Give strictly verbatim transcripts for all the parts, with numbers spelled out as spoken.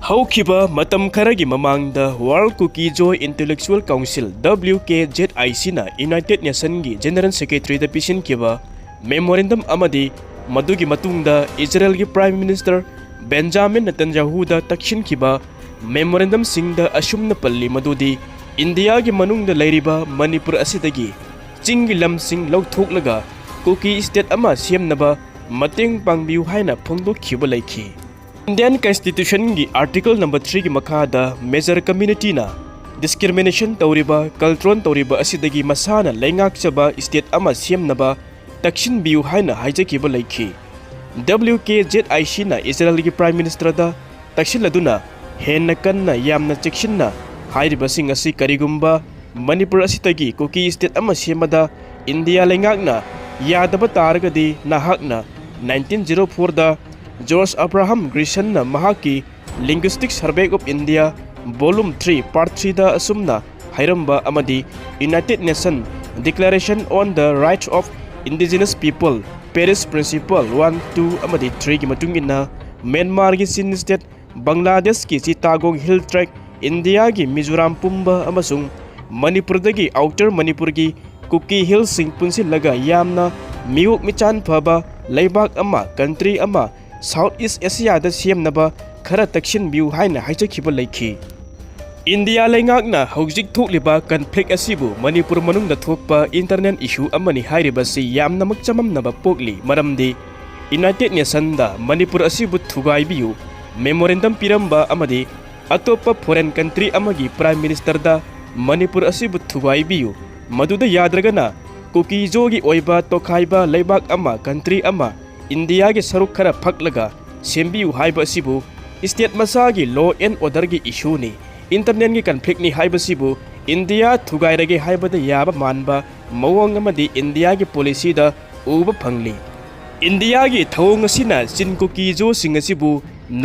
ꯍꯧꯈꯤꯕ ꯃꯇꯝ ꯈꯔꯒꯤ ꯃꯃꯥꯡꯗ World Kuki-Zo Intellectual Council, W K Z I C-ꯅ United Nation-ꯒꯤ General Secretary-ꯗ ꯄꯤꯁꯤꯟꯈꯤꯕ memorandum ꯑꯃꯗꯤ ꯃꯗꯨꯒꯤ ꯃꯇꯨꯡꯗ ꯏꯖꯔꯦꯜꯒꯤ Prime Minister Benjamin Netanyahu-ꯗ ꯇꯛꯁꯤꯟꯈꯤꯕ memorandum-ꯁꯤꯡꯗ ꯑꯁꯨꯝꯅ ꯄꯜꯂꯤ ꯃꯗꯨꯗꯤ, ꯏꯟꯗꯤꯌꯥꯒꯤ ꯃꯅꯨꯡꯗ ꯂꯩꯔꯤꯕ ꯃꯅꯤꯄꯨꯔ ꯑꯁꯤꯗꯒꯤ ꯆꯤꯡꯒꯤ ꯂꯝꯁꯤꯡ ꯂꯧꯊꯣꯛꯂꯒ ꯀꯨꯀꯤ state ꯑꯃ ꯁꯦꯝꯅꯕ ꯃꯇꯦꯡ ꯄꯥꯡꯕꯤꯌꯨ ꯍꯥꯏꯅ ꯐꯣꯡꯗꯣꯛꯈꯤꯕ ꯂꯩꯈꯤ꯫ Indian Constitution-ꯒꯤ Article number three-ꯒꯤ ꯃꯈꯥꯗ major community-ꯅ discrimination ꯇꯧꯔꯤꯕ, ꯀꯜꯇ꯭ꯔꯣꯟ ꯇꯧꯔꯤꯕ ꯑꯁꯤꯗꯒꯤ ꯃꯁꯥꯅ ꯂꯩꯉꯥꯛꯆꯕ state ꯑꯃ ꯁꯦꯝꯅꯕ ꯇꯛꯁꯤꯟꯕꯤꯌꯨ ꯍꯥꯏꯅ ꯍꯥꯏꯖꯈꯤꯕ ꯂꯩꯈꯤ꯫ W K Z I C-ꯅ ꯏꯖꯔꯦꯜꯒꯤ Prime Minister-ꯗ ꯇꯛꯁꯤꯜꯂꯗꯨꯅ ꯍꯦꯟꯅ ꯀꯟꯅ ꯌꯥꯝꯅ ꯆꯦꯛꯁꯤꯟꯅ ꯍꯥꯏꯔꯤꯕꯁꯤꯡ ꯑꯁꯤ ꯀꯔꯤꯒꯨꯝꯕ ꯃꯅꯤꯄꯨꯔ ꯑꯁꯤꯗꯒꯤ ꯀꯨꯀꯤ state ꯑꯃ ꯁꯦꯝꯕꯗ ꯏꯟꯗꯤꯌꯥ ꯂꯩꯉꯥꯛꯅ ꯌꯥꯗꯕ ꯇꯥꯔꯒꯗꯤ ꯅꯍꯥꯛꯅ nineteen zero four-ꯗ George Abraham Grierson-ꯅ ꯃꯍꯥꯛꯀꯤ Linguistic Survey of India Volume three Part three-ꯗ ꯑꯁꯨꯝꯅ ꯍꯥꯏꯔꯝꯕ ꯑꯃꯗꯤ United Nation Declaration on the Rights of Indigenous People, Paris Principle one, two ꯑꯃꯗꯤ three-ꯒꯤ ꯃꯇꯨꯡ ꯏꯟꯅ ꯃ꯭ꯌꯥꯟꯃꯥꯔꯒꯤ ꯆꯤꯟ state, ꯕꯪꯒ꯭ꯂꯥꯗꯦꯁꯀꯤ ꯆꯤꯇꯥꯒꯣꯡ Hill Tract, ꯏꯟꯗꯤꯌꯥꯒꯤ ꯃꯤꯖꯣꯔꯥꯝ ꯄꯨꯝꯕ ꯑꯃꯁꯨꯡ ꯃꯅꯤꯄꯨꯔꯗꯒꯤ Outer ꯃꯅꯤꯄꯨꯔꯒꯤ ꯀꯨꯀꯤ Hills-ꯁꯤꯡ ꯄꯨꯟꯁꯤꯜꯂꯒ ꯌꯥꯝꯅ ꯃꯤꯑꯣꯛ ꯃꯤꯆꯥꯟ ꯐꯕ ꯂꯩꯕꯥꯛ ꯑꯃ, country ꯑꯃ, South East Asia-ꯗ ꯁꯦꯝꯅꯕ ꯈꯔ ꯇꯛꯁꯤꯟꯕꯤꯌꯨ ꯍꯥꯏꯅ ꯍꯥꯏꯖꯈꯤꯕ ꯂꯩꯈꯤ꯫ ꯏꯟꯗꯤꯌꯥ ꯂꯩꯉꯥꯛꯅ ꯍꯧꯖꯤꯛ ꯊꯣꯛꯂꯤꯕ conflict ꯑꯁꯤꯕꯨ ꯃꯅꯤꯄꯨꯔ ꯃꯅꯨꯡꯗ ꯊꯣꯛꯄ internal issue ꯑꯃꯅꯤ ꯍꯥꯏꯔꯤꯕꯁꯤ ꯌꯥꯝꯅꯃꯛ ꯆꯃꯝꯅꯕ ꯄꯣꯛꯂꯤ, ꯃꯔꯝꯗꯤ United Nation-ꯗ ꯃꯅꯤꯄꯨꯔ ꯑꯁꯤꯕꯨ ꯊꯨꯒꯥꯏꯕꯤꯌꯨ memorandum ꯄꯤꯔꯝꯕ ꯑꯃꯗꯤ ꯑꯇꯣꯞꯄ foreign country ꯑꯃꯒꯤ Prime Minister-ꯗ ꯃꯅꯤꯄꯨꯔ ꯑꯁꯤꯕꯨ ꯊꯨꯒꯥꯏꯕꯤꯌꯨ, ꯃꯗꯨꯗ ꯌꯥꯗ꯭ꯔꯒꯅ ꯀꯨꯀꯤ-ꯖꯣꯒꯤ ꯑꯣꯏꯕ ꯇꯣꯈꯥꯏꯕ ꯂꯩꯕꯥꯛ ꯑꯃ, country ꯑꯃ, ꯏꯟꯗꯤꯌꯥꯒꯤ ꯁꯔꯨꯛ ꯈꯔ ꯐꯛꯂꯒ ꯁꯦꯝꯕꯤꯌꯨ ꯍꯥꯏꯕ ꯑꯁꯤꯕꯨ state ꯃꯁꯥꯒꯤ law and order-ꯒꯤ issue-ꯅꯤ, internal-ꯒꯤ conflict-ꯅꯤ ꯍꯥꯏꯕꯁꯤꯕꯨ ꯏꯟꯗꯤꯌꯥ ꯊꯨꯒꯥꯏꯔꯒꯦ ꯍꯥꯏꯕꯗ ꯌꯥꯕ ꯃꯥꯟꯕ ꯃꯑꯣꯡ ꯑꯃꯗꯤ ꯏꯟꯗꯤꯌꯥꯒꯤ policy-ꯗ ꯎꯕ ꯐꯪꯂꯤ꯫ ꯏꯟꯗꯤꯌꯥꯒꯤ ꯊꯧꯑꯣꯡ ꯑꯁꯤꯅ ꯆꯤꯟ ꯀꯨꯀꯤ-ꯖꯣꯁꯤꯡ ꯑꯁꯤꯕꯨ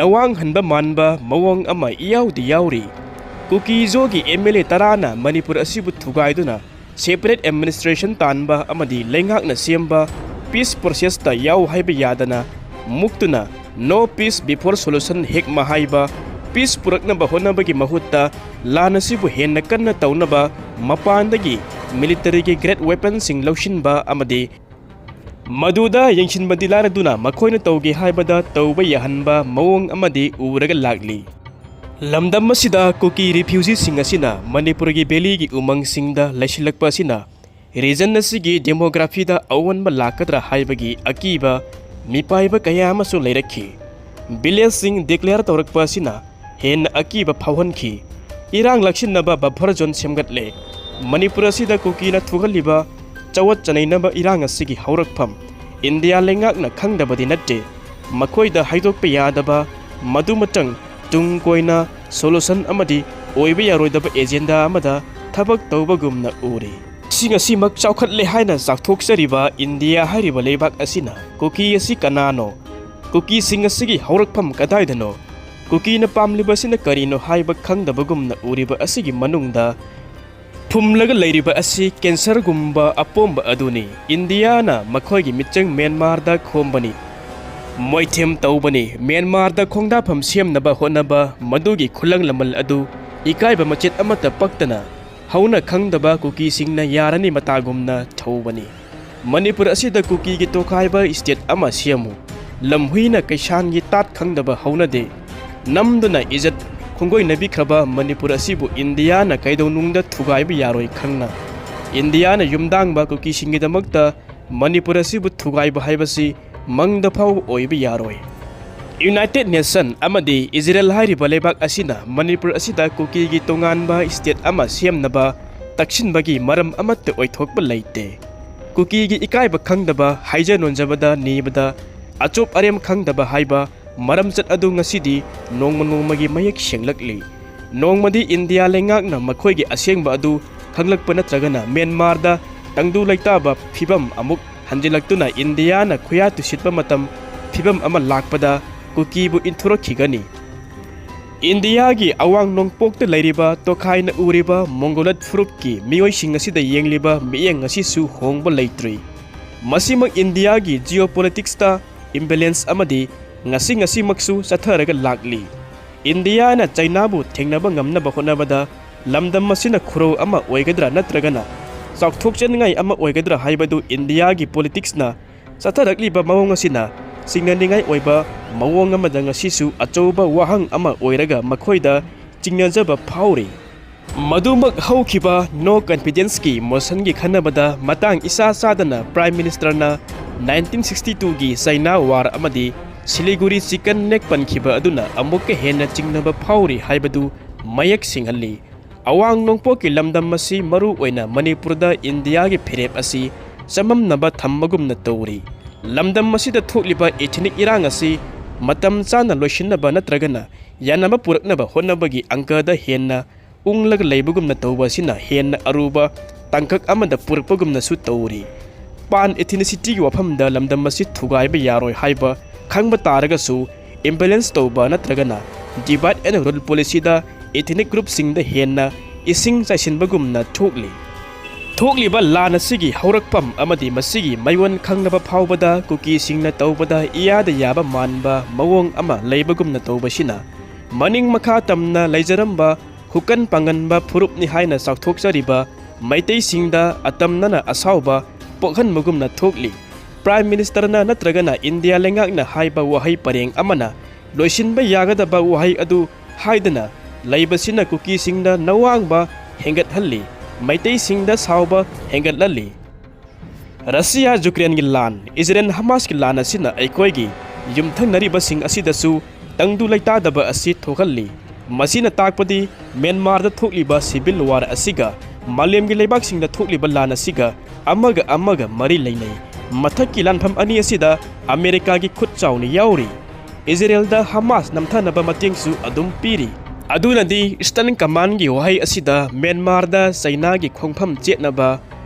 ꯅꯋꯥꯡ ꯍꯟꯕ ꯃꯥꯟꯕ ꯃꯑꯣꯡ ꯑꯃ ꯏꯌꯥꯎꯗ ꯌꯥꯎꯔꯤ꯫ ꯀꯨꯀꯤ-ꯖꯣꯒꯤ M L A ꯇꯔꯥꯅ ꯃꯅꯤꯄꯨꯔ ꯑꯁꯤꯕꯨ ꯊꯨꯒꯥꯏꯗꯨꯅ separate administration ꯇꯥꯟꯕ ꯑꯃꯗꯤ ꯂꯩꯉꯥꯛꯅ ꯁꯦꯝꯕ peace process-ꯇ ꯌꯥꯎ ꯍꯥꯏꯕ ꯌꯥꯗꯅ ꯃꯨꯛꯇꯨꯅ No Peace Before Solution ꯍꯦꯛꯃ ꯍꯥꯏꯕ peace ꯄꯨꯔꯛꯅꯕ ꯍꯣꯠꯅꯕꯒꯤ ꯃꯍꯨꯠꯇ ꯂꯥꯟ ꯑꯁꯤꯕꯨ ꯍꯦꯟꯅ ꯀꯟꯅ ꯇꯧꯅꯕ ꯃꯄꯥꯟꯗꯒꯤ military ꯒꯤ great weapon ꯁꯤꯡ ꯂꯧꯁꯤꯟꯕ ꯑꯃꯗꯤ ꯃꯗꯨꯗ ꯌꯦꯡꯁꯤꯟꯕꯗꯤ ꯂꯥꯏꯔꯗꯨꯅ ꯃꯈꯣꯏꯅ ꯇꯧꯒꯦ ꯍꯥꯏꯕꯗ ꯇꯧꯕ ꯌꯥꯍꯟꯕ ꯃꯑꯣꯡ ꯑꯃꯗꯤ ꯎꯔꯒ ꯂꯥꯛꯂꯤ꯫ ꯂꯝꯗꯝ ꯑꯁꯤꯗ ꯀꯨꯀꯤ refugee ꯁꯤꯡ ꯑꯁꯤꯅ ꯃꯅꯤꯄꯨꯔꯒꯤ valley ꯒꯤ ꯎꯃꯪꯁꯤꯡꯗ ꯂꯩꯁꯤꯜꯂꯛꯄ ꯑꯁꯤꯅ region ꯑꯁꯤꯒꯤ demography ꯗ ꯑꯑꯣꯟꯕ ꯂꯥꯛꯀꯗ꯭ꯔꯥ ꯍꯥꯏꯕꯒꯤ ꯑꯀꯤꯕ ꯃꯤꯄꯥꯏꯕ ꯀꯌꯥ ꯑꯃꯁꯨ ꯂꯩꯔꯛꯈꯤ꯫ Village ꯁꯤꯡ declare ꯇꯧꯔꯛꯄ ꯑꯁꯤꯅ ꯍꯦꯟꯅ ꯑꯀꯤꯕ ꯐꯥꯎꯍꯟꯈꯤ꯫ ꯏꯔꯥꯡ ꯂꯥꯛꯁꯤꯟꯅꯕ buffer zone ꯁꯦꯝꯒꯠꯂꯦ꯫ ꯃꯅꯤꯄꯨꯔ ꯑꯁꯤꯗ ꯀꯨꯀꯤꯅ ꯊꯣꯛꯍꯜꯂꯤꯕ ꯆꯋꯠ ꯆꯅꯩꯅꯕ ꯏꯔꯥꯡ ꯑꯁꯤꯒꯤ ꯍꯧꯔꯛꯐꯝ ꯏꯟꯗꯤꯌꯥ ꯂꯩꯉꯥꯛꯅ ꯈꯪꯗꯕꯗꯤ ꯅꯠꯇꯦ꯫ ꯃꯈꯣꯏꯗ ꯍꯥꯏꯗꯣꯛꯄ ꯌꯥꯗꯕ, ꯃꯗꯨꯃꯇꯪ ꯇꯨꯡ ꯀꯣꯏꯅ solution ꯑꯃꯗꯤ ꯑꯣꯏꯕ ꯌꯥꯔꯣꯏꯗꯕ agenda ꯑꯃꯗ ꯊꯕꯛ ꯇꯧꯕꯒꯨꯝꯅ ꯎꯔꯤ꯫ ꯁꯤꯡ ꯑꯁꯤꯃꯛ ꯆꯥꯎꯈꯠꯂꯦ ꯍꯥꯏꯅ ꯆꯥꯎꯊꯣꯛꯆꯔꯤꯕ ꯏꯟꯗꯤꯌꯥ ꯍꯥꯏꯔꯤꯕ ꯂꯩꯕꯥꯛ ꯑꯁꯤꯅ ꯀꯨꯀꯤ ꯑꯁꯤ ꯀꯅꯥꯅꯣ? ꯀꯨꯀꯤꯁꯤꯡ ꯑꯁꯤꯒꯤ ꯍꯧꯔꯛꯐꯝ ꯀꯗꯥꯏꯗꯅꯣ? ꯀꯨꯀꯤꯅ ꯄꯥꯝꯂꯤꯕꯁꯤꯅ ꯀꯔꯤꯅꯣ ꯍꯥꯏꯕ ꯈꯪꯗꯕꯒꯨꯝꯅ ꯎꯔꯤꯕ ꯑꯁꯤꯒꯤ ꯃꯅꯨꯡꯗ ꯐꯨꯝꯂꯒ ꯂꯩꯔꯤꯕ ꯑꯁꯤ cancer ꯒꯨꯝꯕ ꯑꯄꯣꯝꯕ ꯑꯗꯨꯅꯤ꯫ ꯏꯟꯗꯤꯌꯥꯅ ꯃꯈꯣꯏꯒꯤ ꯃꯤꯆꯪ ꯃ꯭ꯌꯥꯟꯃꯥꯔꯗ ꯈꯣꯝꯕꯅꯤ꯫ ꯃꯣꯏꯊꯦꯝ ꯇꯧꯕꯅꯤ꯫ ꯃ꯭ꯌꯥꯟꯃꯥꯔꯗ ꯈꯣꯡꯗꯥꯐꯝ ꯁꯦꯝꯅꯕ ꯍꯣꯠꯅꯕ ꯃꯗꯨꯒꯤ ꯈꯨꯂꯪ ꯂꯃꯜ ꯑꯗꯨ ꯏꯀꯥꯏꯕ ꯃꯆꯦꯠ ꯑꯃꯠꯇ ꯄꯛꯇꯅ ꯍꯧꯅ ꯈꯪꯗꯕ ꯀꯨꯀꯤꯁꯤꯡꯅ ꯌꯥꯔꯅꯤ ꯃꯇꯥꯒꯨꯝꯅ ꯊꯧꯕꯅꯤ꯫ ꯃꯅꯤꯄꯨꯔ ꯑꯁꯤꯗ ꯀꯨꯀꯤꯒꯤ ꯇꯣꯈꯥꯏꯕ state ꯑꯃ ꯁꯦꯝꯃꯨ꯫ ꯂꯝꯍꯨꯏꯅ ꯀꯩꯁꯥꯟꯒꯤ ꯇꯥꯠ ꯈꯪꯗꯕ ꯍꯧꯅꯗꯦ꯫ ꯅꯝꯗꯨꯅ ꯏꯖꯠ ꯈꯣꯡꯒꯣꯏꯅꯕꯤꯈ꯭ꯔꯕ ꯃꯅꯤꯄꯨꯔ ꯑꯁꯤꯕꯨ ꯏꯟꯗꯤꯌꯥꯅ ꯀꯩꯗꯧꯅꯨꯡꯗ ꯊꯨꯒꯥꯏꯕ ꯌꯥꯔꯣꯏ ꯈꯪꯅ, ꯏꯟꯗꯤꯌꯥꯅ ꯌꯨꯝꯗꯥꯡꯕ ꯀꯨꯀꯤꯁꯤꯡꯒꯤꯗꯃꯛꯇ ꯃꯅꯤꯄꯨꯔ ꯑꯁꯤꯕꯨ ꯊꯨꯒꯥꯏꯕ ꯍꯥꯏꯕꯁꯤ ꯃꯪꯗ ꯐꯥꯎꯕ ꯑꯣꯏꯕ ꯌꯥꯔꯣꯏ꯫ United Nation ꯑꯃꯗꯤ ꯏꯖꯔꯦꯜ ꯍꯥꯏꯔꯤꯕ ꯂꯩꯕꯥꯛ ꯑꯁꯤꯅ ꯃꯅꯤꯄꯨꯔ ꯑꯁꯤꯗ ꯀꯨꯀꯤꯒꯤ ꯇꯣꯉꯥꯟꯕ state ꯑꯃ ꯁꯦꯝꯅꯕ ꯇꯛꯁꯤꯟꯕꯒꯤ ꯃꯔꯝ ꯑꯃꯠꯇ ꯑꯣꯏꯊꯣꯛꯄ ꯂꯩꯇꯦ꯫ ꯀꯨꯀꯤꯒꯤ ꯏꯀꯥꯏꯕ ꯈꯪꯗꯕ, ꯍꯥꯏꯖ ꯅꯣꯟꯖꯕꯗ ꯅꯤꯕꯗ ꯑꯆꯣꯞ ꯑꯔꯦꯝ ꯈꯪꯗꯕ ꯍꯥꯏꯕ ꯃꯔꯝꯆꯠ ꯑꯗꯨ ꯉꯁꯤꯗꯤ ꯅꯣꯡꯃ ꯅꯣꯡꯃꯒꯤ ꯃꯌꯦꯛ ꯁꯦꯡꯂꯛꯂꯤ꯫ ꯅꯣꯡꯃꯗꯤ ꯏꯟꯗꯤꯌꯥ ꯂꯩꯉꯥꯛꯅ ꯃꯈꯣꯏꯒꯤ ꯑꯁꯦꯡꯕ ꯑꯗꯨ ꯈꯪꯂꯛꯄ ꯅꯠꯇ꯭ꯔꯒꯅ ꯃ꯭ꯌꯥꯟꯃꯥꯔꯗ ꯇꯪꯗꯨ ꯂꯩꯇꯥꯕ ꯐꯤꯕꯝ ꯑꯃꯨꯛ ꯍꯟꯖꯤꯜꯂꯛꯇꯨꯅ ꯏꯟꯗꯤꯌꯥꯅ ꯈꯨꯌꯥ ꯇꯨꯁꯤꯠꯄ ꯃꯇꯝ ꯐꯤꯕꯝ ꯑꯃ ꯂꯥꯛꯄꯗ ꯀꯨꯀꯤꯕꯨ ꯏꯟꯊꯣꯔꯛꯈꯤꯒꯅꯤ꯫ ꯏꯟꯗꯤꯌꯥꯒꯤ ꯑꯋꯥꯡ ꯅꯣꯡꯄꯣꯛꯇ ꯂꯩꯔꯤꯕ ꯇꯣꯈꯥꯏꯅ ꯎꯔꯤꯕ ꯃꯣꯡꯒꯣꯂꯣꯏꯗ ꯐꯨꯔꯨꯞꯀꯤ ꯃꯤꯑꯣꯏꯁꯤꯡ ꯑꯁꯤꯗ ꯌꯦꯡꯂꯤꯕ ꯃꯤꯠꯌꯦꯡ ꯑꯁꯤꯁꯨ ꯍꯣꯡꯕ ꯂꯩꯇ꯭ꯔꯤ꯫ ꯃꯁꯤꯃꯛ ꯏꯟꯗꯤꯌꯥꯒꯤ geopolitics ꯇ imbalance ꯑꯃꯗꯤ ꯉꯁꯤ ꯉꯁꯤꯃꯛꯁꯨ ꯆꯠꯊꯔꯒ ꯂꯥꯛꯂꯤ꯫ ꯏꯟꯗꯤꯌꯥꯅ ꯆꯩꯅꯥꯕꯨ ꯊꯦꯡꯅꯕ ꯉꯝꯅꯕ ꯍꯣꯠꯅꯕꯗ ꯂꯝꯗꯝ ꯑꯁꯤꯅ ꯈꯨꯔꯧ ꯑꯃ ꯑꯣꯏꯒꯗ꯭ꯔꯥ ꯅꯠꯇ꯭ꯔꯒꯅ ꯆꯥꯎꯊꯣꯛꯆꯅꯤꯡꯉꯥꯏ ꯑꯃ ꯑꯣꯏꯒꯗ꯭ꯔꯥ ꯍꯥꯏꯕꯗꯨ ꯏꯟꯗꯤꯌꯥꯒꯤ ꯄꯣꯂꯤꯇꯤꯛꯁꯅ ꯆꯠꯊꯔꯛꯂꯤꯕ ꯃꯑꯣꯡ ꯑꯁꯤꯅ ꯆꯤꯡꯅꯅꯤꯡꯉꯥꯏ ꯑꯣꯏꯕ ꯃꯑꯣꯡ ꯑꯃꯗ ꯉꯁꯤꯁꯨ ꯑꯆꯧꯕ ꯋꯥꯍꯪ ꯑꯃ ꯑꯣꯏꯔꯒ ꯃꯈꯣꯏꯗ ꯆꯤꯡꯅꯖꯕ ꯐꯥꯎꯔꯤ꯫ ꯃꯗꯨꯃꯛ ꯍꯧꯈꯤꯕ no confidenceꯀꯤ motionꯒꯤ ꯈꯟꯅꯕꯗ ꯃꯇꯥꯡ ꯏꯆꯥ ꯆꯥꯗꯅ Prime Ministerꯅ nineteen sixty twoꯒꯤ China War ꯑꯃꯗꯤ ꯁꯤꯂꯤꯒꯨꯔꯤ chicken neck ꯄꯟꯈꯤꯕ ꯑꯗꯨꯅ ꯑꯃꯨꯛꯀ ꯍꯦꯟꯅ ꯆꯤꯡꯅꯕ ꯐꯥꯎꯔꯤ ꯍꯥꯏꯕꯗꯨ ꯃꯌꯦꯛ ꯁꯦꯡꯍꯜꯂꯤ꯫ ꯑꯋꯥꯡ ꯅꯣꯡꯄꯣꯛꯀꯤ ꯂꯝꯗꯝ ꯑꯁꯤ ꯃꯔꯨ ꯑꯣꯏꯅ ꯃꯅꯤꯄꯨꯔꯗ ꯏꯟꯗꯤꯌꯥꯒꯤ ꯐꯤꯔꯦꯞ ꯑꯁꯤ ꯆꯃꯝꯅꯕ ꯊꯝꯕꯒꯨꯝꯅ ꯇꯧꯔꯤ꯫ ꯂꯝꯗꯝ ꯑꯁꯤꯗ ꯊꯣꯛꯂꯤꯕ ethnic ꯏꯔꯥꯡ ꯑꯁꯤ ꯃꯇꯝ ꯆꯥꯅ ꯂꯣꯏꯁꯤꯟꯅꯕ ꯅꯠꯇ꯭ꯔꯒꯅ ꯌꯥꯅꯕ ꯄꯨꯔꯛꯅꯕ ꯍꯣꯠꯅꯕꯒꯤ ꯑꯪꯀꯗ ꯍꯦꯟꯅ ꯎꯪꯂꯒ ꯂꯩꯕꯒꯨꯝꯅ ꯇꯧꯕ ꯑꯁꯤꯅ ꯍꯦꯟꯅ ꯑꯔꯨꯕ ꯇꯥꯡꯀꯛ ꯑꯃꯗ ꯄꯨꯔꯛꯄꯒꯨꯝꯅꯁꯨ ꯇꯧꯔꯤ꯫ Pan ethnicity ꯒꯤ ꯋꯥꯐꯝꯗ ꯂꯝꯗꯝ ꯑꯁꯤ ꯊꯨꯒꯥꯏꯕ ꯌꯥꯔꯣꯏ ꯍꯥꯏꯕ ꯈꯪꯕ ꯇꯥꯔꯒꯁꯨ, imbalance ꯇꯧꯕ ꯅꯠꯇ꯭ꯔꯒꯅ divide and rule policy the ethnic group ꯁꯤꯡꯗ ꯍꯦꯟꯅ ꯏꯁꯤꯡ ꯆꯥꯏꯁꯤꯟꯕꯒꯨꯝꯅ ꯊꯣꯛꯂꯤ꯫ ꯊꯣꯛꯂꯤꯕ ꯂꯥꯟ ꯑꯁꯤꯒꯤ ꯍꯧꯔꯛꯐꯝ ꯑꯃꯗꯤ ꯃꯁꯤꯒꯤ ꯃꯌꯣꯟ ꯈꯪꯂꯕ ꯐꯥꯎꯕꯗ ꯀꯨꯀꯤꯁꯤꯡꯅ ꯇꯧꯕꯗ ꯏꯌꯥꯗ ꯌꯥꯕ ꯃꯥꯟꯕ ꯃꯑꯣꯡ ꯑꯃ ꯂꯩꯕꯒꯨꯝꯅ ꯇꯧꯕꯁꯤꯅ, ꯃꯅꯤꯡ ꯃꯈꯥ ꯇꯝꯅ ꯂꯩꯖꯔꯝꯕ ꯍꯨꯀꯟ ꯄꯥꯡꯒꯟꯕ ꯐꯨꯔꯨꯞꯅꯤ ꯍꯥꯏꯅ ꯆꯥꯎꯊꯣꯛꯆꯔꯤꯕ ꯃꯩꯇꯩꯁꯤꯡꯗ ꯑꯇꯝꯅꯅ ꯑꯁꯥꯎꯕ ꯄꯣꯛꯍꯟꯕꯒꯨꯝꯅ ꯊꯣꯛꯂꯤ꯫ Prime Ministerꯅ ꯅꯠꯇ꯭ꯔꯒꯅ ꯏꯟꯗꯤꯌꯥ ꯂꯩꯉꯥꯛꯅ ꯍꯥꯏꯕ ꯋꯥꯍꯩ ꯄꯔꯦꯡ ꯑꯃꯅ ꯂꯣꯏꯁꯤꯟꯕ ꯌꯥꯒꯗꯕ ꯋꯥꯍꯩ ꯑꯗꯨ ꯍꯥꯏꯗꯅ ꯂꯩꯕꯁꯤꯅ ꯀꯨꯀꯤꯁꯤꯡꯗ ꯅꯋꯥꯡꯕ ꯍꯦꯟꯒꯠꯍꯜꯂꯤ, ꯃꯩꯇꯩꯁꯤꯡꯗ ꯁꯥꯎꯕ ꯍꯦꯟꯒꯠꯍꯜꯂꯤ꯫ ꯔꯁꯤꯌꯥ ꯌꯨꯀ꯭ꯔꯦꯟꯒꯤ ꯂꯥꯟ, ꯏꯖꯔꯦꯜ ꯍꯃꯥꯁꯀꯤ ꯂꯥꯟ ꯑꯁꯤꯅ ꯑꯩꯈꯣꯏꯒꯤ ꯌꯨꯝꯊꯪꯅꯔꯤꯕꯁꯤꯡ ꯑꯁꯤꯗꯁꯨ ꯇꯪꯗꯨ ꯂꯩꯇꯥꯗꯕ ꯑꯁꯤ ꯊꯣꯛꯍꯜꯂꯤ꯫ ꯃꯁꯤꯅ ꯇꯥꯛꯄꯗꯤ ꯃ꯭ꯌꯥꯟꯃꯥꯔꯗ ꯊꯣꯛꯂꯤꯕ civil war ꯑꯁꯤꯒ ꯃꯥꯂꯦꯝꯒꯤ ꯂꯩꯕꯥꯛꯁꯤꯡꯗ ꯊꯣꯛꯂꯤꯕ ꯂꯥꯟ ꯑꯁꯤꯒ ꯑꯃꯒ ꯑꯃꯒ ꯃꯔꯤ ꯂꯩꯅꯩ꯫ ꯃꯊꯛꯀꯤ ꯂꯥꯟꯐꯝ ꯑꯅꯤ ꯑꯁꯤꯗ ꯑꯃꯦꯔꯤꯀꯥꯒꯤ ꯈꯨꯠ ꯆꯥꯎꯅ ꯌꯥꯎꯔꯤ꯫ ꯏꯖꯔꯦꯜꯗ ꯍꯃꯥꯁ ꯅꯝꯊꯅꯕ ꯃꯇꯦꯡꯁꯨ ꯑꯗꯨꯝ ꯄꯤꯔꯤ꯫ ꯑꯗꯨꯅꯗꯤ Eastern Commandꯒꯤ ꯋꯥꯍꯩ ꯑꯁꯤꯗ ꯃ꯭ꯌꯥꯟꯃꯥꯔꯗ ꯆꯩꯅꯥꯒꯤ ꯈꯣꯡꯐꯝ ꯆꯦꯠꯅꯕ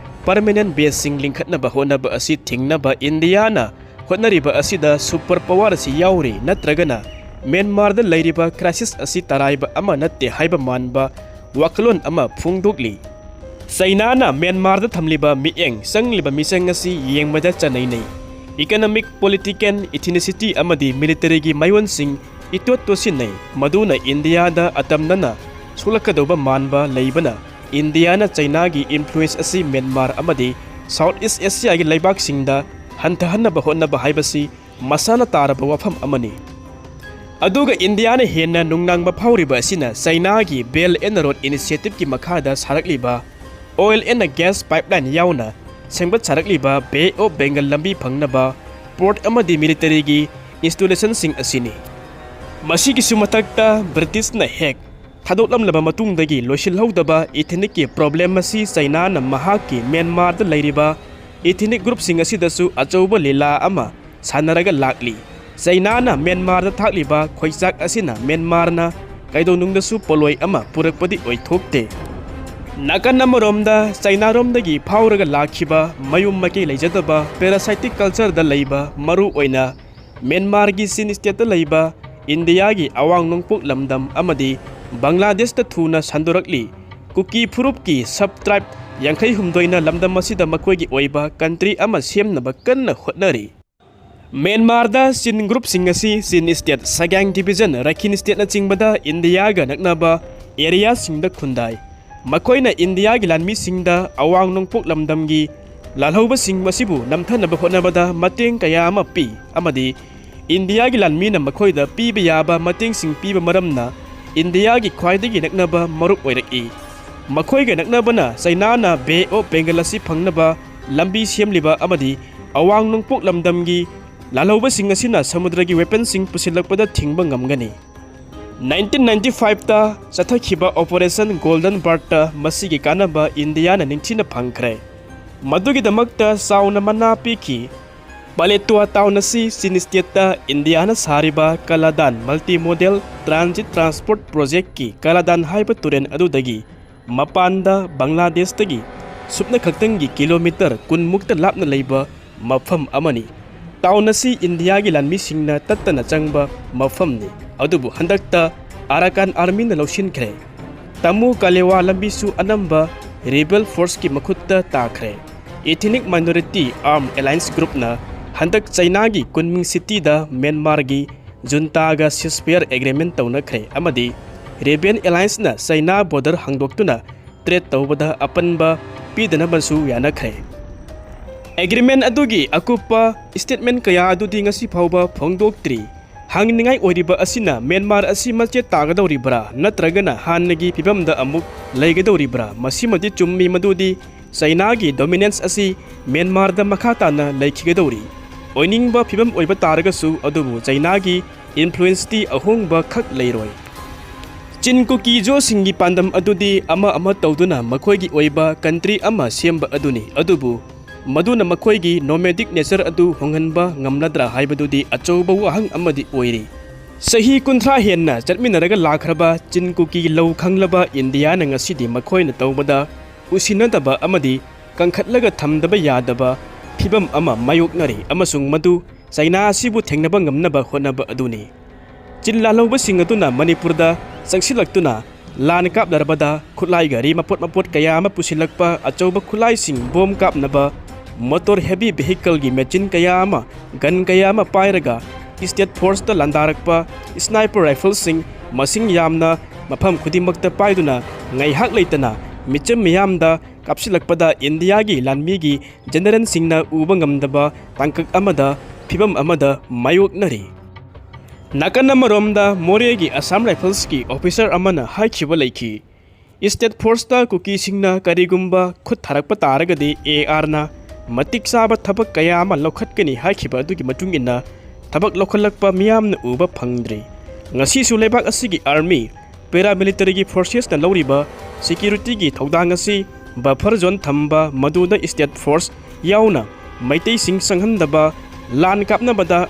permanent baseꯁꯤꯡ ꯂꯤꯡꯈꯠꯅꯕ ꯍꯣꯠꯅꯕ ꯑꯁꯤ ꯊꯤꯡꯅꯕ ꯏꯟꯗꯤꯌꯥꯅ ꯍꯣꯠꯅꯔꯤꯕ ꯑꯁꯤꯗ super power ꯑꯁꯤ ꯌꯥꯎꯔꯤ, ꯅꯠꯇ꯭ꯔꯒꯅ ꯃ꯭ꯌꯥꯟꯃꯥꯔꯗ ꯂꯩꯔꯤꯕ crisis ꯑꯁꯤ ꯇꯔꯥꯏꯕ ꯑꯃ ꯅꯠꯇꯦ ꯍꯥꯏꯕ ꯃꯥꯟꯕ ꯋꯥꯈꯜꯂꯣꯟ ꯑꯃ ꯐꯣꯡꯗꯣꯛꯂꯤ꯫ ꯆꯩꯅꯥꯅ ꯃ꯭ꯌꯥꯟꯃꯥꯔꯗ ꯊꯝꯂꯤꯕ ꯃꯤꯠꯌꯦꯡ ꯆꯪꯂꯤꯕ ꯃꯤꯆꯪ ꯑꯁꯤ ꯌꯦꯡꯕꯗ ꯆꯟꯅꯩꯅꯩ꯫ Economic, political, ethnicity ꯑꯃꯗꯤ militaryꯒꯤ ꯃꯌꯣꯟꯁꯤꯡ ꯏꯇꯣꯠ ꯇꯣꯠꯁꯤꯟꯅꯩ꯫ ꯃꯗꯨꯅ ꯏꯟꯗꯤꯌꯥꯗ ꯑꯇꯝꯅꯅ ꯁꯣꯛꯂꯛꯀꯗꯧꯕ ꯃꯥꯟꯕ ꯂꯩꯕꯅ, ꯏꯟꯗꯤꯌꯥꯅ ꯆꯩꯅꯥꯒꯤ influence ꯑꯁꯤ ꯃ꯭ꯌꯥꯟꯃꯥꯔ ꯑꯃꯗꯤ South East Asiaꯒꯤ ꯂꯩꯕꯥꯛꯁꯤꯡꯗ ꯍꯟꯊꯍꯟꯅꯕ ꯍꯣꯠꯅꯕ ꯍꯥꯏꯕꯁꯤ ꯃꯁꯥꯅ ꯇꯥꯔꯕ ꯋꯥꯐꯝ ꯑꯃꯅꯤ꯫ ꯑꯗꯨꯒ ꯏꯟꯗꯤꯌꯥꯅ ꯍꯦꯟꯅ ꯅꯨꯡꯅꯥꯡꯕ ꯐꯥꯎꯔꯤꯕ ꯑꯁꯤꯅ ꯆꯩꯅꯥꯒꯤ Belt and Road Initiativeꯀꯤ ꯃꯈꯥꯗ ꯁꯥꯔꯛꯂꯤꯕ oil and gas pipeline ꯌꯥꯎꯅ ꯁꯦꯝꯒꯠ ꯁꯥꯔꯛꯂꯤꯕ Bay of Bengal ꯂꯝꯕꯤ ꯐꯪꯅꯕ port ꯑꯃꯗꯤ militaryꯒꯤ installationꯁꯤꯡ ꯑꯁꯤꯅꯤ꯫ ꯃꯁꯤꯒꯤꯁꯨ ꯃꯊꯛꯇ ꯕ꯭ꯔꯤꯇꯤꯁꯅ ꯍꯦꯛ ꯊꯥꯗꯣꯛꯂꯝꯂꯕ ꯃꯇꯨꯡꯗꯒꯤ ꯂꯣꯏꯁꯤꯜꯍꯧꯗꯕ ethnicꯀꯤ problem ꯑꯁꯤ ꯆꯩꯅꯥꯅ ꯃꯍꯥꯛꯀꯤ ꯃ꯭ꯌꯥꯟꯃꯥꯔꯗ ꯂꯩꯔꯤꯕ ethnic groupꯁꯤꯡ ꯑꯁꯤꯗꯁꯨ ꯑꯆꯧꯕ ꯂꯤꯂꯥ ꯑꯃ ꯁꯥꯟꯅꯔꯒ ꯂꯥꯛꯂꯤ꯫ ꯆꯩꯅꯥꯅ ꯃ꯭ꯌꯥꯟꯃꯥꯔꯗ ꯊꯥꯛꯂꯤꯕ ꯈꯣꯏꯆꯥꯛ ꯑꯁꯤꯅ ꯃ꯭ꯌꯥꯟꯃꯥꯔꯅ ꯀꯩꯗꯧꯅꯨꯡꯗꯁꯨ ꯄꯣꯠꯂꯣꯏ ꯑꯃ ꯄꯨꯔꯛꯄꯗꯤ ꯑꯣꯏꯊꯣꯛꯇꯦ꯫ ꯅꯥꯀꯟ ꯑꯃꯔꯣꯝꯗ ꯆꯩꯅꯥꯔꯣꯝꯗꯒꯤ ꯐꯥꯎꯔꯒ ꯂꯥꯛꯈꯤꯕ ꯃꯌꯨꯝ ꯃꯀꯩ ꯂꯩꯖꯗꯕ parasitic cultureꯗ ꯂꯩꯕ, ꯃꯔꯨ ꯑꯣꯏꯅ ꯃ꯭ꯌꯥꯟꯃꯥꯔꯒꯤ ꯆꯤꯟ stateꯇ ꯂꯩꯕ ꯏꯟꯗꯤꯌꯥꯒꯤ ꯑꯋꯥꯡ ꯅꯣꯡꯄꯣꯛ ꯂꯝꯗꯝ ꯑꯃꯗꯤ ꯕꯪꯒ꯭ꯂꯥꯗꯦꯁꯇ ꯊꯨꯅ ꯁꯟꯗꯣꯔꯛꯂꯤ꯫ ꯀꯨꯀꯤ ꯐꯨꯔꯨꯞꯀꯤ sub tribe ꯌꯥꯡꯈꯩ ꯍꯨꯝꯗꯣꯏꯅ ꯂꯝꯗꯝ ꯑꯁꯤꯗ ꯃꯈꯣꯏꯒꯤ ꯑꯣꯏꯕ country ꯑꯃ ꯁꯦꯝꯅꯕ ꯀꯟꯅ ꯍꯣꯠꯅꯔꯤ꯫ ꯃ꯭ꯌꯥꯟꯃꯥꯔꯗ ꯆꯤꯟ groupꯁꯤꯡ ꯑꯁꯤ ꯆꯤꯟ state, ꯁꯒꯥꯡ division, ꯔꯈꯤꯟ stateꯅꯆꯤꯡꯕꯗ ꯏꯟꯗꯤꯌꯥꯒ ꯅꯛꯅꯕ areaꯁꯤꯡꯗ ꯈꯨꯟꯗꯥꯏ꯫ ꯃꯈꯣꯏꯅ ꯏꯟꯗꯤꯌꯥꯒꯤ ꯂꯥꯟꯃꯤꯁꯤꯡꯗ ꯑꯋꯥꯡ ꯅꯣꯡꯄꯣꯛ ꯂꯝꯗꯝꯒꯤ ꯂꯥꯜꯍꯧꯕꯁꯤꯡ ꯑꯁꯤꯕꯨ ꯅꯝꯊꯅꯕ ꯍꯣꯠꯅꯕꯗ ꯃꯇꯦꯡ ꯀꯌꯥ ꯑꯃ ꯄꯤ ꯑꯃꯗꯤ ꯏꯟꯗꯤꯌꯥꯒꯤ ꯂꯥꯟꯃꯤꯅ ꯃꯈꯣꯏꯗ ꯄꯤꯕ ꯌꯥꯕ ꯃꯇꯦꯡꯁꯤꯡ ꯄꯤꯕ ꯃꯔꯝꯅ ꯏꯟꯗꯤꯌꯥꯒꯤ ꯈ꯭ꯋꯥꯏꯗꯒꯤ ꯅꯛꯅꯕ ꯃꯔꯨꯞ ꯑꯣꯏꯔꯛꯏ꯫ ꯃꯈꯣꯏꯒ ꯅꯛꯅꯕꯅ ꯆꯩꯅꯥꯅ Bay of Bengal ꯑꯁꯤ ꯐꯪꯅꯕ ꯂꯝꯕꯤ ꯁꯦꯝꯂꯤꯕ ꯑꯃꯗꯤ ꯑꯋꯥꯡ ꯅꯣꯡꯄꯣꯛ ꯂꯝꯗꯝꯒꯤ ꯂꯥꯜꯍꯧꯕꯁꯤꯡ ꯑꯁꯤꯅ ꯁꯃꯨꯗ꯭ꯔꯒꯤ weaponꯁꯤꯡ ꯄꯨꯁꯤꯜꯂꯛꯄꯗ ꯊꯤꯡꯕ ꯉꯝꯒꯅꯤ꯫ Nineteen ninety fiveꯇ ꯆꯠꯊꯈꯤꯕ Operation Golden Birdꯇ ꯃꯁꯤꯒꯤ ꯀꯥꯟꯅꯕ ꯏꯟꯗꯤꯌꯥꯅ ꯅꯤꯡꯊꯤꯅ ꯐꯪꯈ꯭ꯔꯦ꯫ ꯃꯗꯨꯒꯤꯗꯃꯛꯇ ꯆꯥꯎꯅ ꯃꯅꯥ ꯄꯤꯈꯤ꯫ ꯄꯥꯂꯦꯇ꯭ꯋꯥ town ꯑꯁꯤ ꯆꯤꯟ stateꯇ ꯏꯟꯗꯤꯌꯥꯅ ꯁꯥꯔꯤꯕ ꯀꯂꯥꯗꯥꯟ Multimodal Transit Transport Projectꯀꯤ ꯀꯂꯥꯗꯥꯟ ꯍꯥꯏꯕ ꯇꯨꯔꯦꯜ ꯑꯗꯨꯗꯒꯤ ꯃꯄꯥꯟꯗ ꯕꯪꯒ꯭ꯂꯥꯗꯦꯁꯇꯒꯤ ꯁꯨꯞꯅ ꯈꯛꯇꯪꯒꯤ kilometre ꯀꯨꯟꯃꯨꯛꯇ ꯂꯥꯞꯅ ꯂꯩꯕ ꯃꯐꯝ ꯑꯃꯅꯤ꯫ Town ꯑꯁꯤ ꯏꯟꯗꯤꯌꯥꯒꯤ ꯂꯥꯟꯃꯤꯁꯤꯡꯅ ꯇꯠꯇꯅ ꯆꯪꯕ ꯃꯐꯝꯅꯤ, ꯑꯗꯨꯕꯨ ꯍꯟꯗꯛꯇ Arakan Armyꯅ ꯂꯧꯁꯤꯟꯈ꯭ꯔꯦ꯫ ꯇꯃꯨ ꯀꯂꯦꯋꯥ ꯂꯝꯕꯤꯁꯨ ꯑꯅꯝꯕ rebel forceꯀꯤ ꯃꯈꯨꯠꯇ ꯇꯥꯈ꯭ꯔꯦ꯫ Ethnic minority armed alliance groupꯅ ꯍꯟꯗꯛ ꯆꯩꯅꯥꯒꯤ ꯀꯨꯟꯃꯤꯡ cityꯗ ꯃ꯭ꯌꯥꯟꯃꯥꯔꯒꯤ ꯖꯨꯟꯇꯥꯒ ceasefire agreement ꯇꯧꯅꯈ꯭ꯔꯦ ꯑꯃꯗꯤ Rebel Allianceꯅ ꯆꯩꯅꯥ border ꯍꯥꯡꯗꯣꯛꯇꯨꯅ trade ꯇꯧꯕꯗ ꯑꯄꯟꯕ ꯄꯤꯗꯅꯕꯁꯨ ꯌꯥꯅꯈ꯭ꯔꯦ꯫ Agreement ꯑꯗꯨꯒꯤ ꯑꯀꯨꯞꯄ statement ꯀꯌꯥ ꯑꯗꯨꯗꯤ ꯉꯁꯤ ꯐꯥꯎꯕ ꯐꯣꯡꯗꯣꯛꯇ꯭ꯔꯤ꯫ ꯍꯪꯅꯤꯡꯉꯥꯏ ꯑꯣꯏꯔꯤꯕ ꯑꯁꯤꯅ ꯃ꯭ꯌꯥꯟꯃꯥꯔ ꯑꯁꯤ ꯃꯆꯦꯠ ꯇꯥꯒꯗꯧꯔꯤꯕ꯭ꯔꯥ ꯅꯠꯇ꯭ꯔꯒꯅ ꯍꯥꯟꯅꯒꯤ ꯐꯤꯕꯝꯗ ꯑꯃꯨꯛ ꯂꯩꯒꯗꯧꯔꯤꯕ꯭ꯔꯥ? ꯃꯁꯤꯃꯗꯤ ꯆꯨꯝꯃꯤ ꯃꯗꯨꯗꯤ ꯆꯩꯅꯥꯒꯤ dominance ꯑꯁꯤ ꯃ꯭ꯌꯥꯟꯃꯥꯔꯗ ꯃꯈꯥ ꯇꯥꯅ ꯂꯩꯈꯤꯒꯗꯧꯔꯤ꯫ ꯑꯣꯏꯅꯤꯡꯕ ꯐꯤꯕꯝ ꯑꯣꯏꯕ ꯇꯥꯔꯒꯁꯨ ꯑꯗꯨꯕꯨ ꯆꯩꯅꯥꯒꯤ influenceꯇꯤ ꯑꯍꯣꯡꯕ ꯈꯛ ꯂꯩꯔꯣꯏ꯫ ꯆꯤꯟ ꯀꯨꯀꯤ ꯖꯣꯁꯤꯡꯒꯤ ꯄꯥꯟꯗꯝ ꯑꯗꯨꯗꯤ ꯑꯃ ꯑꯃ ꯇꯧꯗꯨꯅ ꯃꯈꯣꯏꯒꯤ ꯑꯣꯏꯕ country ꯑꯃ ꯁꯦꯝꯕ ꯑꯗꯨꯅꯤ, ꯑꯗꯨꯕꯨ ꯃꯗꯨꯅ ꯃꯈꯣꯏꯒꯤ nomadic nature ꯑꯗꯨ ꯍꯣꯡꯍꯟꯕ ꯉꯝꯂꯗ꯭ꯔꯥ ꯍꯥꯏꯕꯗꯨꯗꯤ ꯑꯆꯧꯕ ꯋꯥꯍꯪ ꯑꯃꯗꯤ ꯑꯣꯏꯔꯤ꯫ ꯆꯍꯤ ꯀꯨꯟꯊ꯭ꯔꯥ ꯍꯦꯟꯅ ꯆꯠꯃꯤꯟꯅꯔꯒ ꯂꯥꯛꯈ꯭ꯔꯕ ꯆꯤꯟ ꯀꯨꯀꯤ ꯂꯧ ꯈꯪꯂꯕ ꯏꯟꯗꯤꯌꯥꯅ ꯉꯁꯤꯗꯤ ꯃꯈꯣꯏꯅ ꯇꯧꯕꯗ ꯎꯁꯤꯟꯅꯗꯕ ꯑꯃꯗꯤ ꯀꯟꯈꯠꯂꯒ ꯊꯝꯗꯕ ꯌꯥꯗꯕ ꯐꯤꯕꯝ ꯑꯃ ꯃꯥꯌꯣꯛꯅꯔꯤ ꯑꯃꯁꯨꯡ ꯃꯗꯨ ꯆꯩꯅꯥ ꯑꯁꯤꯕꯨ ꯊꯦꯡꯅꯕ ꯉꯝꯅꯕ ꯍꯣꯠꯅꯕ ꯑꯗꯨꯅꯤ꯫ ꯆꯤꯟ ꯂꯥꯜꯍꯧꯕꯁꯤꯡ ꯑꯗꯨꯅ ꯃꯅꯤꯄꯨꯔꯗ ꯆꯪꯁꯤꯜꯂꯛꯇꯨꯅ ꯂꯥꯟ ꯀꯥꯞꯅꯔꯕꯗ ꯈꯨꯠꯂꯥꯏ ꯒꯥꯔꯤ ꯃꯄꯣꯠ ꯃꯄꯣꯠ ꯀꯌꯥ ꯑꯃ ꯄꯨꯁꯤꯜꯂꯛꯄ, ꯑꯆꯧꯕ ꯈꯨꯠꯂꯥꯏꯁꯤꯡ, bomb ꯀꯥꯞꯅꯕ, motor heavy vehicleꯒꯤ machine ꯀꯌꯥ ꯑꯃ, gun ꯀꯌꯥ ꯑꯃ ꯄꯥꯏꯔꯒ state forceꯇ ꯂꯥꯟꯗꯥꯔꯛꯄ, sniper rifleꯁꯤꯡ ꯃꯁꯤꯡ ꯌꯥꯝꯅ ꯃꯐꯝ ꯈꯨꯗꯤꯡꯃꯛꯇ ꯄꯥꯏꯗꯨꯅ ꯉꯥꯏꯍꯥꯛ ꯂꯩꯇꯅ ꯃꯤꯆꯝ ꯃꯤꯌꯥꯝꯗ ꯀꯥꯞꯁꯤꯜꯂꯛꯄꯗ ꯏꯟꯗꯤꯌꯥꯒꯤ ꯂꯥꯟꯃꯤꯒꯤ generalꯁꯤꯡꯅ ꯎꯕ ꯉꯝꯗꯕ ꯇꯥꯡꯀꯛ ꯑꯃꯗ, ꯐꯤꯕꯝ ꯑꯃꯗ ꯃꯥꯌꯣꯛꯅꯔꯤ꯫ ꯅꯥꯀꯟ ꯑꯃꯔꯣꯝꯗ ꯃꯣꯔꯦꯒꯤ Assam Riflesꯀꯤ officer ꯑꯃꯅ ꯍꯥꯏꯈꯤꯕ ꯂꯩꯈꯤ, state forceꯇ ꯀꯨꯀꯤꯁꯤꯡꯅ ꯀꯔꯤꯒꯨꯝꯕ ꯈꯨꯠ ꯊꯥꯔꯛꯄ ꯇꯥꯔꯒꯗꯤ ARꯅ ꯃꯇꯤꯛ ꯆꯥꯕ ꯊꯕꯛ ꯀꯌꯥ ꯑꯃ ꯂꯧꯈꯠꯀꯅꯤ ꯍꯥꯏꯈꯤꯕ ꯑꯗꯨꯒꯤ ꯃꯇꯨꯡ ꯏꯟꯅ ꯊꯕꯛ ꯂꯧꯈꯠꯂꯛꯄ ꯃꯤꯌꯥꯝꯅ ꯎꯕ ꯐꯪꯗ꯭ꯔꯤ꯫ ꯉꯁꯤꯁꯨ ꯂꯩꯕꯥꯛ ꯑꯁꯤꯒꯤ army, paramilitary forcesꯅ ꯂꯧꯔꯤꯕ securityꯒꯤ ꯊꯧꯗꯥꯡ ꯑꯁꯤ buffer zone ꯊꯝꯕ, ꯃꯗꯨꯗ state force ꯌꯥꯎꯅ ꯃꯩꯇꯩꯁꯤꯡ ꯆꯪꯍꯟꯗꯕ, ꯂꯥꯟ ꯀꯥꯞꯅꯕꯗ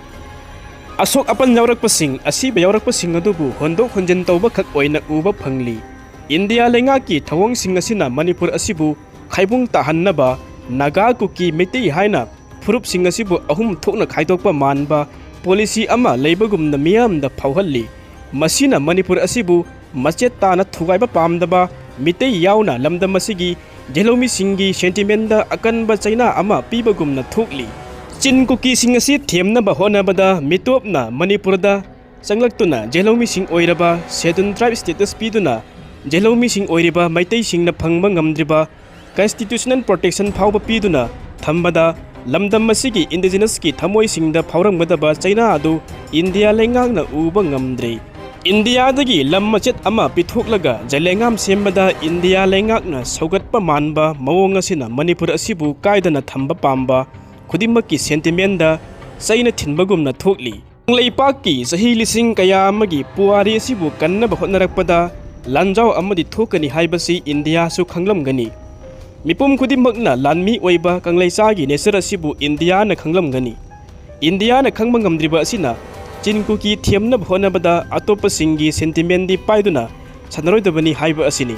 ꯑꯁꯣꯛ ꯑꯄꯟ ꯌꯥꯎꯔꯛꯄꯁꯤꯡ, ꯑꯁꯤꯕ ꯌꯥꯎꯔꯛꯄꯁꯤꯡ ꯑꯗꯨꯕꯨ ꯍꯣꯟꯗꯣꯛ ꯍꯣꯟꯖꯤꯟ ꯇꯧꯕꯈꯛ ꯑꯣꯏꯅ ꯎꯕ ꯐꯪꯂꯤ꯫ ꯏꯟꯗꯤꯌꯥ ꯂꯩꯉꯥꯛꯀꯤ ꯊꯧꯑꯣꯡꯁꯤꯡ ꯑꯁꯤꯅ ꯃꯅꯤꯄꯨꯔ ꯑꯁꯤꯕꯨ ꯈꯥꯏꯕꯨꯡ ꯇꯥꯍꯟꯅꯕ, ꯅꯥꯒꯥ, ꯀꯨꯀꯤ, ꯃꯩꯇꯩ ꯍꯥꯏꯅ ꯐꯨꯔꯨꯞꯁꯤꯡ ꯑꯁꯤꯕꯨ ꯑꯍꯨꯝ ꯊꯣꯛꯅ ꯈꯥꯏꯗꯣꯛꯄ ꯃꯥꯟꯕ policy ꯑꯃ ꯂꯩꯕꯒꯨꯝꯅ ꯃꯤꯌꯥꯝꯗ ꯐꯥꯎꯍꯜꯂꯤ꯫ ꯃꯁꯤꯅ ꯃꯅꯤꯄꯨꯔ ꯑꯁꯤꯕꯨ ꯃꯆꯦꯠ ꯇꯥꯅ ꯊꯨꯒꯥꯏꯕ ꯄꯥꯝꯗꯕ ꯃꯤꯇꯩ ꯌꯥꯎꯅ ꯂꯝꯗꯝ ꯑꯁꯤꯒꯤ ꯌꯦꯜꯍꯧꯃꯤꯁꯤꯡꯒꯤ sentimentꯗ ꯑꯀꯟꯕ ꯆꯩꯅꯥ ꯑꯃ ꯄꯤꯕꯒꯨꯝꯅ ꯊꯣꯛꯂꯤ꯫ ꯆꯤꯟ ꯀꯨꯀꯤꯁꯤꯡ ꯑꯁꯤ ꯊꯦꯝꯅꯕ ꯍꯣꯠꯅꯕꯗ ꯃꯤꯇꯣꯞꯅ ꯃꯅꯤꯄꯨꯔꯗ ꯆꯪꯂꯛꯇꯨꯅ ꯖꯦꯂꯧꯃꯤꯁꯤꯡ ꯑꯣꯏꯔꯕ Scheduled Tribe status ꯄꯤꯗꯨꯅ ꯖꯦꯂꯧꯃꯤꯁꯤꯡ ꯑꯣꯏꯔꯤꯕ ꯃꯩꯇꯩꯁꯤꯡꯅ ꯐꯪꯕ ꯉꯝꯗ꯭ꯔꯤꯕ constitutional protection ꯐꯥꯎꯕ ꯄꯤꯗꯨꯅ ꯊꯝꯕꯗ ꯂꯝꯗꯝ ꯑꯁꯤꯒꯤ Indigenous ꯀꯤ ꯊꯃꯣꯏꯁꯤꯡꯗ ꯐꯥꯎꯔꯝꯒꯗꯕ ꯆꯩꯅꯥ ꯑꯗꯨ ꯏꯟꯗꯤꯌꯥ ꯂꯩꯉꯥꯛꯅ ꯎꯕ ꯉꯝꯗ꯭ꯔꯦ꯫ ꯏꯟꯗꯤꯌꯥꯗꯒꯤ ꯂꯝ ꯃꯆꯦꯠ ꯑꯃ ꯄꯤꯊꯣꯛꯂꯒ ꯖꯩꯂꯩꯉꯥꯝ ꯁꯦꯝꯕꯗ ꯏꯟꯗꯤꯌꯥ ꯂꯩꯉꯥꯛꯅ ꯁꯧꯒꯠꯄ ꯃꯥꯟꯕ ꯃꯑꯣꯡ ꯑꯁꯤꯅ ꯃꯅꯤꯄꯨꯔ ꯑꯁꯤꯕꯨ ꯀꯥꯏꯗꯅ ꯊꯝꯕ ꯄꯥꯝꯕ ꯈꯨꯗꯤꯡꯃꯛꯀꯤ sentiment ꯗ ꯆꯩꯅ ꯊꯤꯟꯕꯒꯨꯝꯅ ꯊꯣꯛꯂꯤ꯫ ꯀꯪꯂꯩꯄꯥꯛꯀꯤ ꯆꯍꯤ ꯂꯤꯁꯤꯡ ꯀꯌꯥ ꯑꯃꯒꯤ ꯄꯨꯋꯥꯔꯤ ꯑꯁꯤꯕꯨ ꯀꯟꯅꯕ ꯍꯣꯠꯅꯔꯛꯄꯗ ꯂꯥꯟꯖꯥꯎ ꯑꯃꯗꯤ ꯊꯣꯛꯀꯅꯤ ꯍꯥꯏꯕꯁꯤ ꯏꯟꯗꯤꯌꯥꯁꯨ ꯈꯪꯂꯝꯒꯅꯤ꯫ ꯃꯤꯄꯨꯝ ꯈꯨꯗꯤꯡꯃꯛꯅ ꯂꯥꯟꯃꯤ ꯑꯣꯏꯕ ꯀꯪꯂꯩꯆꯥꯒꯤ nature ꯑꯁꯤꯕꯨ ꯏꯟꯗꯤꯌꯥꯅ ꯈꯪꯂꯝꯒꯅꯤ꯫ ꯏꯟꯗꯤꯌꯥꯅ ꯈꯪꯕ ꯉꯝꯗ꯭ꯔꯤꯕ ꯑꯁꯤꯅ ꯆꯤꯟ ꯀꯨꯀꯤ ꯊꯦꯝꯅꯕ ꯍꯣꯠꯅꯕꯗ ꯑꯇꯣꯞꯄꯁꯤꯡꯒꯤ sentiment ꯗꯤ ꯄꯥꯏꯗꯨꯅ ꯁꯥꯟꯅꯔꯣꯏꯗꯕꯅꯤ ꯍꯥꯏꯕ ꯑꯁꯤꯅꯤ꯫